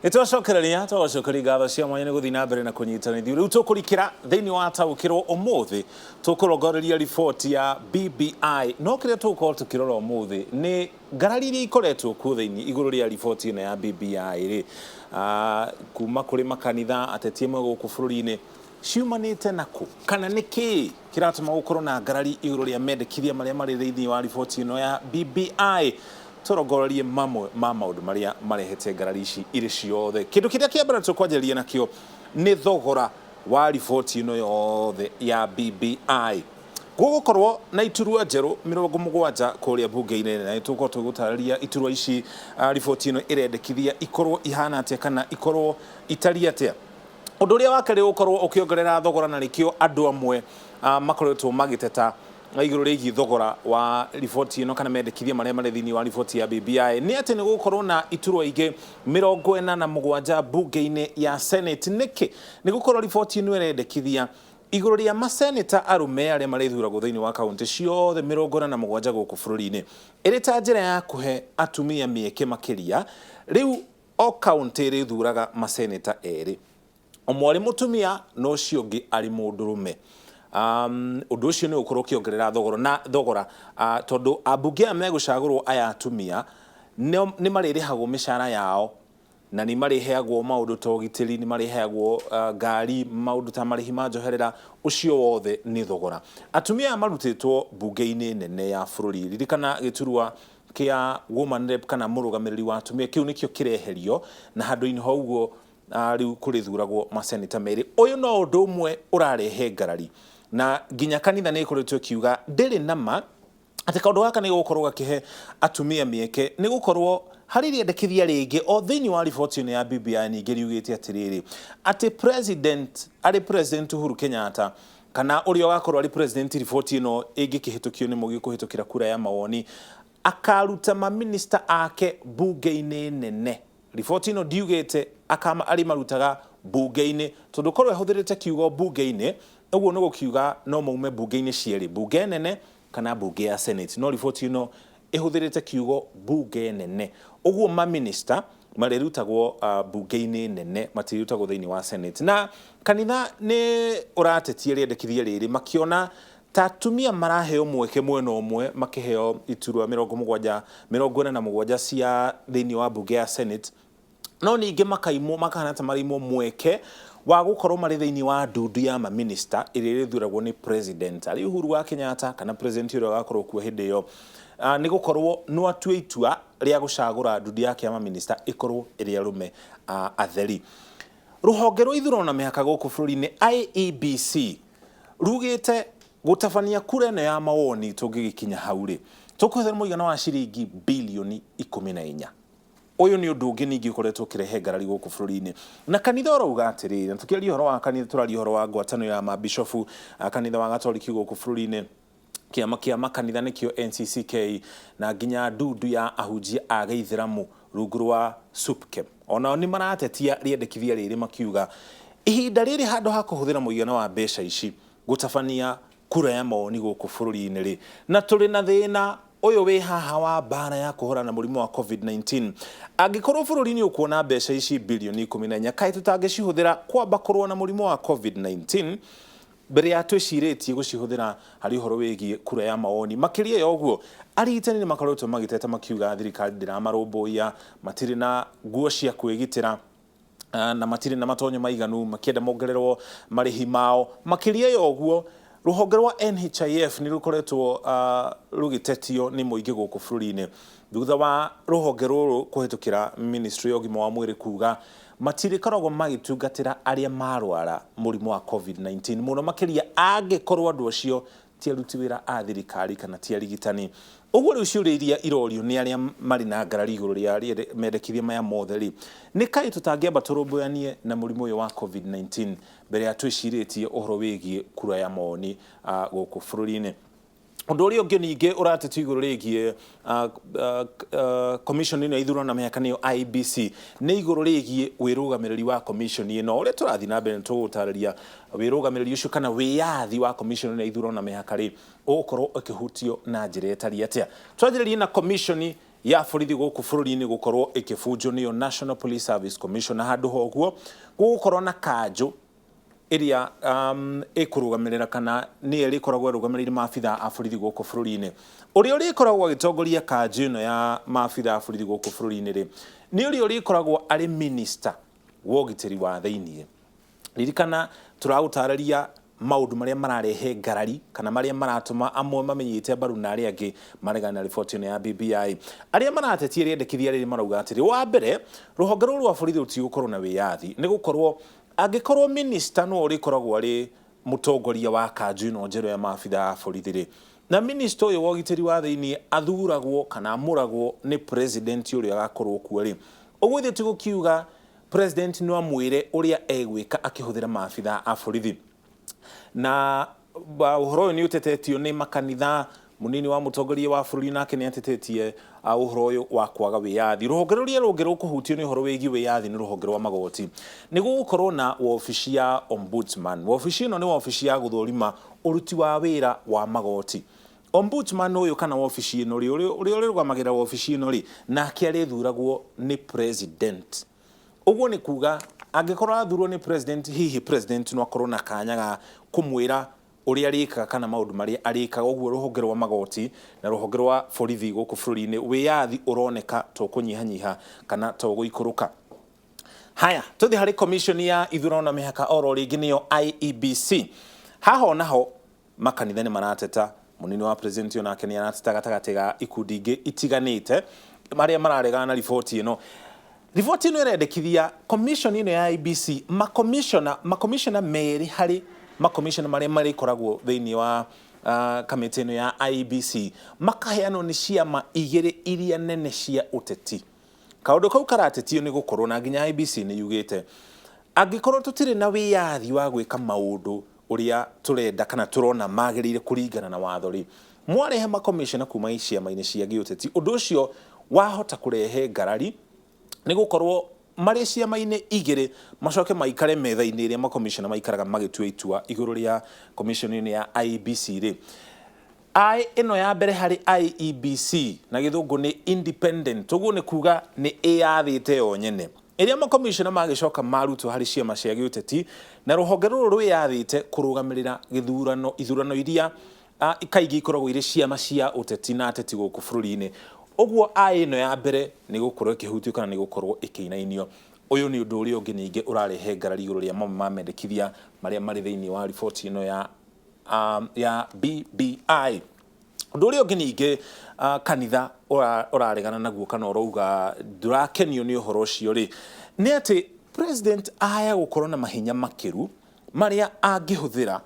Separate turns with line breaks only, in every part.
Nĩ twacokereria, twagacokeria ngatho cia mwanya nĩ gũthiĩ na mbere na kũnyitana ithuĩ. Rĩu tũkũrikĩra thĩinĩ wa taũkĩrwo ũmũthĩ, tũkũrongoreria riboti ya BBI. No kĩrĩa tũgũkorwo tũkĩrora ũmũthĩ nĩ ngarari iria ikoretwo kuo thĩinĩ igũrũ rĩa riboti ĩno ya BBI rĩ, kuma kũrĩ makanitha, ateti amwe gũkũ bũrũri-inĩ, ciumanĩte na kũ? Kana nĩ kĩĩ kĩratũma gũkorwo na ngarari igũrũ rĩa mendekithia marĩa marĩ thĩinĩ wa riboti ĩno ya BBI? Tũrongorerie mamwe ma maũndũ marĩa marehete ngarari ici irĩ ciothe. Kĩndũ kĩrĩa kĩa mbere tũkwanjĩrĩria nakĩo nĩ thogora wa riboti ĩno yothe ya BBI. Gũgũkorwo na iturwa njerũ 70 kũrĩa mbunge-inĩ na nĩtũgũkorwo tũgĩgũtarĩria iturwa ici riboti ĩno ĩrendekithia ikorwo ihana atĩa kana ikorwo itariĩ atĩa. Ũndũ ũrĩa wa kerĩ ũgũkorwo ũkĩongerera thogora na nĩkĩo andũ amwe makoretwo magĩteta igũrũ rĩgiĩ thogora wa riboti ĩno kana mendekithia marĩa marĩ thĩinĩ wa riboti ya BBI nĩ atĩ nĩ gũgũkorwo na iturwa ingĩ 47 mbunge-inĩ ya Senate. Nĩkĩ? Nĩ gũkorwo riboti ĩno ĩrendekithia igũrũ rĩa maseneta arũme arĩa marĩthuragwo thĩinĩ wa kaũntĩ ciothe 47 gũkũ bũrũri-inĩ ĩrĩ ta njĩra ya kũhe atumia mĩeke makĩria. Rĩu o kaũntĩ ĩrĩthuraga maseneta erĩ, ũmwe arĩ mũtumia na ũcio ũngĩ arĩ mũndũrũme. Ũndũ ũcio nĩ ũgũkorwo ũkĩongerera thogora na thogora tondũ ambunge aya megũcagũrwo aya atumia nĩ marĩrĩhagwo mĩcara yao na nĩ marĩheagwo maũndũ ta ũgitĩri, nĩ marĩheagwo ngari, maũndũ ta marĩhi ma njoherera, ũcio wothe nĩ thogora. Atumia aya marutĩtwo mbunge-inĩ nene ya bũrũri. Ririkana gĩturwa kĩa woman rep kana mũrũgamĩrĩri wa atumia kĩu nĩkĩo kĩreherio na handũ-inĩ ha ũguo rĩu kũrĩthuragwo maseneta merĩ. Ũyũ no ũndũ ũmwe ũrarehe ngarari na nginya kanitha nĩ ĩkoretwo ĩkiuga ndĩrĩ na ma atĩ kaũndũ gaka nĩ gũkorwo gakĩhe atumia mĩeke nĩ gũkorwo harĩ rĩendekithia rĩngĩ o thĩinĩ wa riboti ĩno ya BBI ningĩ riugĩte atĩrĩrĩ atĩ president arĩ President Uhuru Kenyatta kana ũrĩa ũgakorwo arĩ president riboti ĩno ĩngĩkĩhĩtũkio nĩ mũingĩ kũhĩtũkĩra kura ya mawoni akaruta maminista ake mbunge-inĩ nene. Riboti ĩno ndiugĩte akama arĩmarutaga mbunge-inĩ tondũ korwo ĩhũthĩrĩte kiugo mbunge-inĩ ũguo nĩ gũkiuga no maume mbunge-inĩ cierĩ, mbunge nene kana mbunge ya Senate. No riboti ĩno ĩhũthĩrĩte kiugo mbunge nene ũguo maminista marĩrutagwo mbunge-inĩ nene matirĩrutagwo thĩinĩ wa Senate. Na kanitha nĩ ũratetia rĩendekithia rĩrĩ makĩona ta atumia maraheo mweke mwena ũmwe makĩheo iturwa 70, 47 cia thĩinĩ wa mbunge ya Senate, no ningĩ makaimwo, makahana ta maraimwo mweke wa gũkorwo marĩ thĩinĩ wa ndundu ya maminista ĩrĩa ĩrĩthuragwo nĩ president arĩ Uhuru wa Kenyatta kana president ũrĩa ũgakorwo kuo hĩndĩ ĩyo, nĩ gũkorwo no atue itua rĩa gũcagũra ndundu yake ya maminista ĩkorwo ĩrĩ arũme atheri. Rũhonge rwa ithurano na mĩhaka gũkũ bũrũri-inĩ IEBC rugĩte gũtabania kura ĩno ya mawoni tũngĩgĩkinya hau rĩ, tũkũhũthĩra mũigana wa ciringi bilioni 14. Ũyũ nĩ ũndũ ũngĩ ningĩ ũkoretwo ũkĩrehe ngarari gũkũ bũrũri-inĩ. Na kanitha ũrauga atĩrĩrĩ, na tũkĩaria ũhoro wa kanitha tũraria ũhoro wa ngwatanĩro ya mabishofu a kanitha wa Gatoriki gũkũ bũrũri-inĩ, kĩama kĩa makanitha nĩkĩo NCCK na nginya ndundu ya ahunjia a gĩithĩramu rungu rwa SUPKEM onao nĩ maratetia rĩendekithia rĩrĩ makiuga ihinda rĩrĩ handũ ha kũhũthĩra mũigana wa mbeca ici gũtabania kura ya mawoni gũkũ bũrũri-inĩ rĩ, na tũrĩ na thĩna ũyũ wĩ haha wa mbara ya kũhũrana na mũrimũ wa COVID-19, angĩkorwo bũrũri nĩ ũkuona mbeca ici bilioni 14 kaĩ tũtangĩcihũthĩra kwamba kũrũa na mũrimũ wa COVID-19 mbere ya twĩcirĩtie gũcihũthĩra harĩ ũhoro wĩgiĩ kura ya mawoni. Makĩria ya ũguo, arigitani nĩ makoretwo magĩteta makiuga thirikari ndĩramarũmbũiya, matirĩ na nguo cia kwĩgitĩra na matirĩ na matonyo maiganu, makĩenda mongererwo marĩhi mao. Makĩria ya ũguo, rũhonge rwa NHIF nĩ rũkoretwo rũgĩtetio nĩ mũingĩ gũkũ bũrũri-inĩ thutha wa rũhonge rũrũ kũhĩtũkĩra ministry ya ũgima wa mwĩrĩ kuga matirĩkoragwo magĩtungatĩra arĩa marwara mũrimũ wa COVID-19 mũno makĩria angĩkorwo andũ acio ti aruti wĩra a thirikari kana ti arigitani. Ũguo rĩu ciũria iria irorio nĩ arĩa marĩ na ngarari igũrũ rĩa mendekithia maya mothe rĩ, nĩ kaĩ tũtangĩamba tũrũmbũyanie na mũrimũ ũyũ wa COVID-19 mbere ya twĩcirĩtie ũhoro wĩgiĩ kura ya mawoni gũkũ bũrũri-inĩ? Ũndũ ũrĩa ũngĩ ningĩ ũratetio igũrũ rĩgiĩ commission ĩno ya ithurano na mĩhaka nĩyo IEBC nĩ igũrũ rĩgiĩ wĩrũgamĩrĩri wa commission ĩno. Ũrĩa tũrathiĩ na mbere nĩ tũgũtarĩria wĩrũgamĩrĩri ũcio kana wĩyathi wa commission ĩno ya ithurano na mĩhaka rĩ, ũgũkorwo ũkĩhutio na njĩra ĩtariĩ atĩa. Twanjĩrĩrie na commission ya Ya borithi gũkũ bũrũri-inĩ gũkorwo ĩkĩbunjwo, nĩyo National Police Service Commission, na handũ ha ũguo gũgũkorwo na kanjũ ĩrĩa ĩkũrũgamĩrĩra kana nĩyo ĩrĩkoragwo ĩrũgamĩrĩire maabitha a borithi gũkũ bũrũri-inĩ. Ũrĩa ũrĩkoragwo agĩtongoria kanjũ ĩno ya maabitha a borithi gũkũ bũrũri-inĩ rĩ, nĩ ũrĩa ũrĩkoragwo arĩ minister wa ũgitĩri wa thĩiniĩ. Ririkana tũragũtarĩria maũndũ marĩa mararehe ngarari kana marĩa maratũma amwe mamenyite mbaru na arĩa angĩ maregana na riboti ĩno ya BBI. Arĩa maratetie rĩendekithia rĩrĩ marauga atĩrĩ, wa mbere, rũhonge rũrũ rwa borithi rũtigũkorwo na wĩyathi, nĩ gũkorwo angĩkorwo minister nĩwe ũrĩkoragwo arĩ mũtongoria wa kanjũ ĩno njerũ ya maabitha a borithi rĩ, na minister ũyũ wa ũgitĩri wa thĩiniĩ athuragwo kana amũragwo nĩ president ũrĩa agakorwo kuo rĩ, ũguo ithuĩ tigũkiuga president no amwĩre ũrĩa egwĩka akĩhũthĩra maabitha a borithi. Na ũhoro ũyũ nĩ ũtetetio nĩ makanitha. Mũnini wa mũtongoria wa bũrũri nake nĩ atetetie ũhoro ũyũ wa kwaga wĩyathi. Rũhonge rũrĩa rũngĩ rũkũhutio nĩ ũhoro wĩgiĩ wĩyathi nĩ rũhonge rwa magoti. Nĩ gũgũkorwo na wabici ya ombudsman. Wabici ĩno nĩ wabici ya gũthũrima ũruti wa wĩra wa magoti. Ombudsman ũyũ kana wabici ĩno rĩ, ũrĩa ũrĩrũgamagĩrĩra wabici ĩno rĩ, nake arĩthuragwo nĩ president. Ũguo nĩ kuga angĩkorwo athurwo nĩ president, hihi president no akorwo na kanya ga kũmwĩra ũrĩa arĩkaga kana maũndũ marĩa arĩkaga. Ũguo rũhonge rwa magoti na rũhonge rwa borithi gũkũ bũrũri-inĩ, wĩyathi ũroneka to kũnyihanyiha kana to gũikũrũka. Haya, tũthiĩ harĩ commission ya ithurano na mĩhaka oro rĩngĩ, nĩyo IEBC. Haha onaho makanitha nĩ marateta, mũnini wa president onake nĩ arateta gatagatĩ ga ikundi ingĩ itiganĩte marĩa mararegana na riboti ĩno. Riboti ĩno ĩrendekithia commission ĩno ya IEBC makomishona merĩ harĩ makomishona marĩa marĩkoragwo thĩinĩ wa kamĩtĩ ĩno ya IEBC makaheanwo nĩ ciama igĩrĩ iria nene cia ũteti. Kaũndũ kau karatetio nĩ gũkorwo na nginya IEBC nĩ yugĩte angĩkorwo tũtirĩ na wĩyathi wa gwĩka maũndũ ũrĩa tũrenda kana tũrona magĩrĩire kũringana na watho rĩ, mwarehe makomishona kuma ciama-inĩ cia gĩũteti, ũndũ ũcio wahota kũrehe ngarari, nĩ gũkorwo marĩ ciama-inĩ igĩrĩ macoke maikare metha-inĩ ĩrĩa makomishona maikaraga magĩtua itua igũrũ rĩa commission ĩno ya IEBC rĩ. I ĩno ya mbere harĩ IEBC na gĩthũngũ nĩ independent, ũguo nĩ kuga nĩ ĩyathĩte yo nyene. Ĩrĩa makomishona magĩcoka marutwo harĩ ciama cia gĩũteti na rũhonge rũrũ rwĩyathĩte kũrũgamĩrĩra gĩthurano, ithurano iria kaingĩ ikoragwo irĩ ciama cia ũteti na ateti gũkũ bũrũri-inĩ, ũguo I ĩno ya mbere nĩ gũkorwo ĩkĩhutio kana nĩ gũkorwo ĩkĩinainio. Ũyũ nĩ ũndũ ũrĩa ũngĩ ningĩ ũrarehe ngarari igũrũ rĩa mamwe ma mendekithia marĩa marĩ thĩinĩ wa riboti ĩno ya BBI. Ũndũ ũrĩa ũngĩ ningĩ kanitha ũraregana naguo kana ũrauga ndũrakenio nĩ ũhoro ũcio rĩ, nĩ atĩ president aya gũkorwo na mahinya makĩru marĩa angĩhũthĩra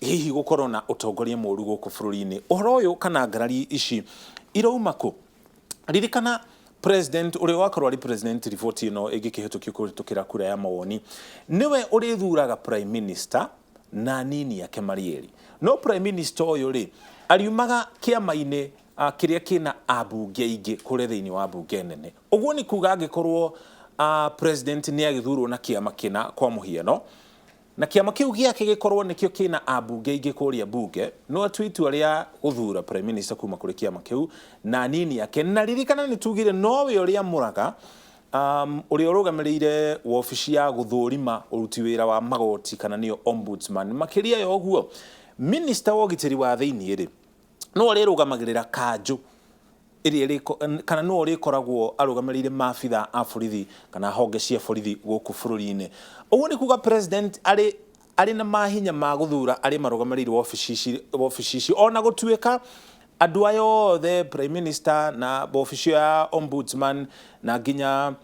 hihi gũkorwo na ũtongoria mũru gũkũ bũrũri-inĩ. Ũhoro ũyũ kana ngarari ici irauma kũ? Ririkana president ũrĩa wakorwo arĩ president, riboti ĩno ĩngĩkĩhĩtũkio kũhĩtũkĩra kura ya mawoni, nĩwe ũrĩthuraga prime minister na nini ake marĩ erĩ. No prime minister ũyũ rĩ, ariumaga kĩama-inĩ kĩrĩa kĩna ambunge aingĩ kũrĩa thĩinĩ wa mbunge nene. Ũguo nĩ kuga angĩkorwo president nĩ agĩthurwo na kĩama kĩna, kwa mũhiano, na kĩama kĩu gĩake gĩkorwo nĩkĩo kĩna ambunge aingĩ kũrĩa mbunge, no atue itua rĩa gũthura prime minister kuma kũrĩ kĩama kĩu na nini ake. Na ririkana nĩ tugire nowe ũrĩa amũraga ũrĩa ũrũgamĩrĩire wabici ya gũthũrima ũruti wĩra wa magoti kana nĩyo ombudsman. Makĩria ya ũguo, minister wa ũgitĩri wa thĩiniĩ rĩ, no arĩrũgamagĩrĩra kanjũ ĩrĩa kana no ũrĩkoragwo arũgamĩrĩire maabitha a borithi kana honge cia borithi gũkũ bũrũri-inĩ. Ũguo nĩ kuga president arĩ na mahinya ma gũthura arĩa marũgamĩrĩire wabici ici, ona gũtuĩka andũ aya othe, prime minister na wabici ya ombudsman na nginya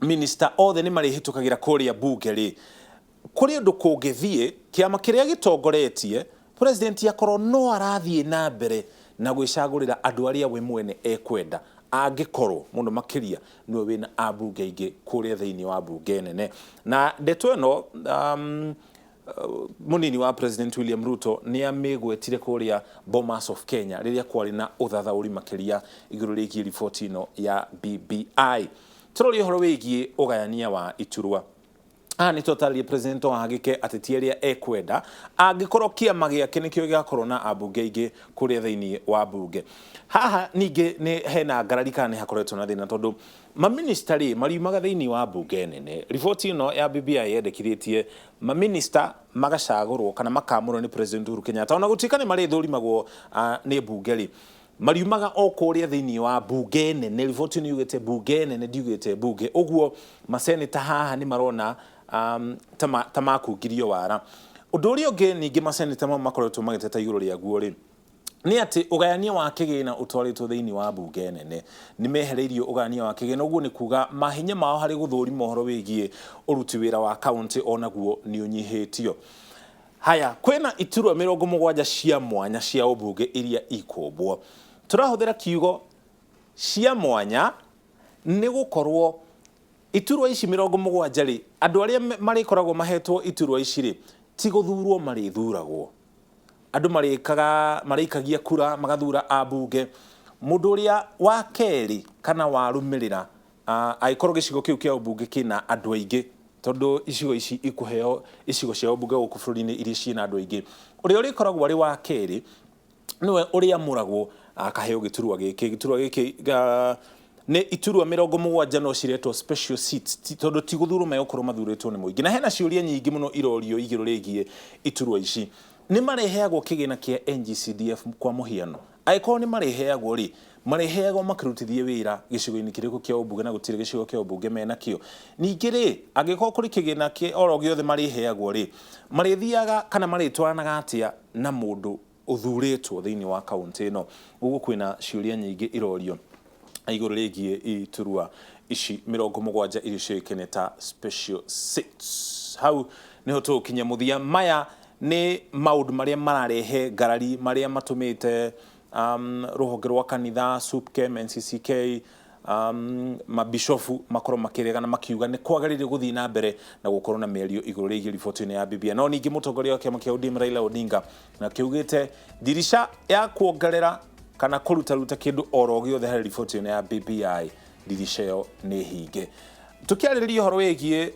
minister, othe nĩ marĩhĩtũkagĩra kũrĩa mbunge rĩ, kũrĩ ũndũ kũngĩthiĩ kĩama kĩrĩa gĩtongoretie president akorwo no arathiĩ na mbere na gwĩcagũrĩra andũ arĩa we mwene ekwenda, angĩkorwo mũno makĩria nĩwe wĩna ambunge aingĩ kũrĩa thĩinĩ wa mbunge nene. Na ndeto ĩno mũnini wa president William Ruto nĩ amĩgwetire kũrĩa Bomas of Kenya rĩrĩa kwarĩ na ũthathaũri makĩria igũrũ rĩgiĩ riboti ĩno ya BBI. Tũroria ũhoro wĩgiĩ ũgayania wa iturwa. Haha nĩ twatarĩria President Wahagĩke atĩ ti arĩa ekwenda angĩkorwo kĩama gĩake nĩkĩo gĩgakorwo na ambunge aingĩ kũrĩa thĩinĩ wa mbunge. Haha ningĩ nĩ hena ngarari kana nĩ hakoretwo na thĩna tondũ maminista rĩ mariumaga thĩinĩ wa mbunge nene. Riboti ĩno ya BBI yendekithĩtie maminista magacagũrwo kana makamũrwo nĩ President Uhuru Kenyatta ona gũtuĩka nĩ marĩthũrimagwo nĩ mbunge rĩ mariumaga o kũrĩa thĩinĩ wa mbunge nene. Riboti ĩno yugĩte mbunge nene ndiugĩte mbunge, ũguo maseneta haha nĩ marona ta makungirio wara. Ũndũ ũrĩa ũngĩ ningĩ maseneta mau makoretwo magĩteta igũrũ rĩaguo rĩ nĩ atĩ ũgayania wa kĩgĩna ũtwarĩtwo thĩinĩ wa mbunge nene. Nĩ mehereirio ũgayania wa kĩgĩna, ũguo nĩ kuga mahinya mao harĩ gũthũrima ũhoro wĩgiĩ ũruti wĩra wa kaũntĩ onaguo nĩ ũnyihĩtio. Haya, kwĩna iturwa 70 cia mwanya cia ũmbunge iria ikũmbwo. Tũrahũthĩra kiugo cia mwanya nĩ gũkorwo iturwa ici 70 rĩ, andũ arĩa marĩkoragwo mahetwo iturwa ici rĩ, ti gũthurwo marĩthuragwo. Andũ marĩkaga marĩikagia kura magathura ambunge. Mũndũ ũrĩa wa kerĩ kana warũmĩrĩra angĩkorwo gĩcigo kĩu kĩa ũmbunge kĩna andũ aingĩ, tondũ icigo ici ikũheo icigo cia ũmbunge gũkũ bũrũri-inĩ iria ciĩna andũ aingĩ, ũrĩa ũrĩkoragwo arĩ wa kerĩ nĩwe ũrĩamũragwo akaheo gĩturwa gĩkĩ. Gĩturwa gĩkĩ nĩ iturwa 70 no ciretwo special seats tondũ ti gũthurwo megũkorwo mathurĩtwo nĩ mũingĩ. Na hena ciũria nyingĩ mũno irorio igũrũ rĩgiĩ iturwa ici. Nĩ marĩheagwo kĩgĩna kĩa NGCDF kwa mũhiano? Angĩkorwo nĩ marĩheagwo rĩ, marĩheagwo makĩrutithie wĩra gĩcigo-inĩ kĩrĩkũ kĩa ũmbunge na gũtirĩ gĩcigo kĩa ũmbunge menakĩo? Ningĩ rĩ, angĩkorwo kũrĩ kĩgĩna kĩ oro gĩothe marĩheagwo rĩ, marĩthiaga kana marĩtwaranaga atĩa na mũndũ ũthurĩtwo thĩinĩ wa kaũntĩ ĩno? Ũguo kwĩna ciũria nyingĩ irorio igũrũ rĩgiĩ iturwa ici 70 iria ciũĩkaine ta special seats. Hau niho tũgũkinyia mũthia. Maya nĩ maũndũ marĩa mararehe ngarari, marĩa matũmĩte rũhonge rwa kanitha, SUPKEM, NCCK, mabishofu makorwo makĩregana makiuga nĩ kwagĩrĩire gũthiĩ na mbere na gũkorwo na mĩario igũrũ rĩgiĩ riboti ĩno ya BBI. No ningĩ mũtongoria wa kĩama kĩa ODM Raila Odinga na kĩugĩte ndirica ya kuongerera kana kũrutaruta kĩndũ oro gĩothe harĩ riboti ĩno ya BBI, ndirica ĩyo nĩ hinge. Tũkĩarĩrĩria ũhoro wĩgiĩ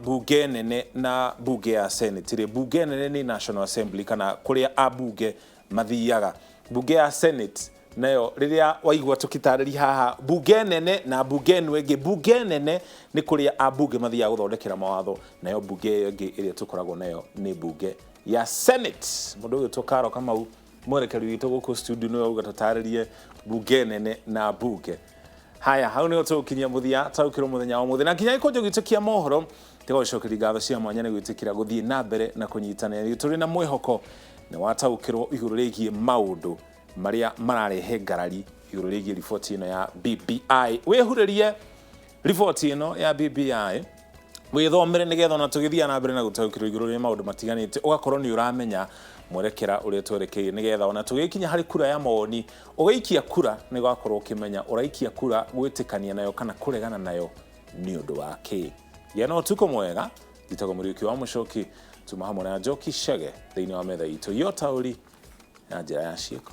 bunge nene na bunge ya Senate rĩ, bunge nene nĩ National Assembly kana kũrĩa ambunge mathiaga. Bunge ya Senate nayo rĩrĩa waigua tũkĩtarĩria haha bunge nene na bunge ĩno ĩngĩ, bunge nene nĩ kũrĩa ambunge mathiaga gũthondekera mawatho, nayo bunge ĩyo ĩngĩ ĩrĩa tũkoragwo nayo nĩ bunge ya Senate. Mũndũ ũgwĩtwo Karo Kamau mwerekeri witũ gũkũ studio nĩwe auga tũtarĩrie bunge nene na bunge. Haya, hau nĩho tũgũkinyia mũthia taũkĩrwo mũthenya wa mũthĩ na nginya gĩkũnjo gitũ kĩa mohoro. Tũgagũcokeria ngatho cia mwanya nĩ gwĩtĩkĩra gũthiĩ na mbere na kũnyitanĩra. Tũrĩ na mwĩhoko nĩ wataũkĩrwo igũrũ rĩgiĩ maũndũ marĩa mararehe ngarari igũrũ rĩgiĩ riboti ĩno ya BBI. Wĩhurĩrie riboti ĩno ya BBI, wĩthomere nĩgetha ona tũgĩthiĩ na mbere na gũtaũkĩrwo igũrũ rĩa maũndũ matiganĩte ũgakorwo nĩ ũramenya mwerekera ũrĩa twerekeire, nĩgetha ona tũgĩkinya harĩ kura ya mawoni ũgĩikia kura nĩ ũgakorwo ũkĩmenya ũraikia kura gwĩtĩkania nayo kana kũregana nayo nĩ ũndũ wa kĩ. Gĩa na ũtukũ mwega. Njĩtagwo Mũriũki wa Mũcoki, tuma hamwe na Njoki Chege thĩinĩ wa metha itũ ya ũtaũri na njĩra ya ciĩko.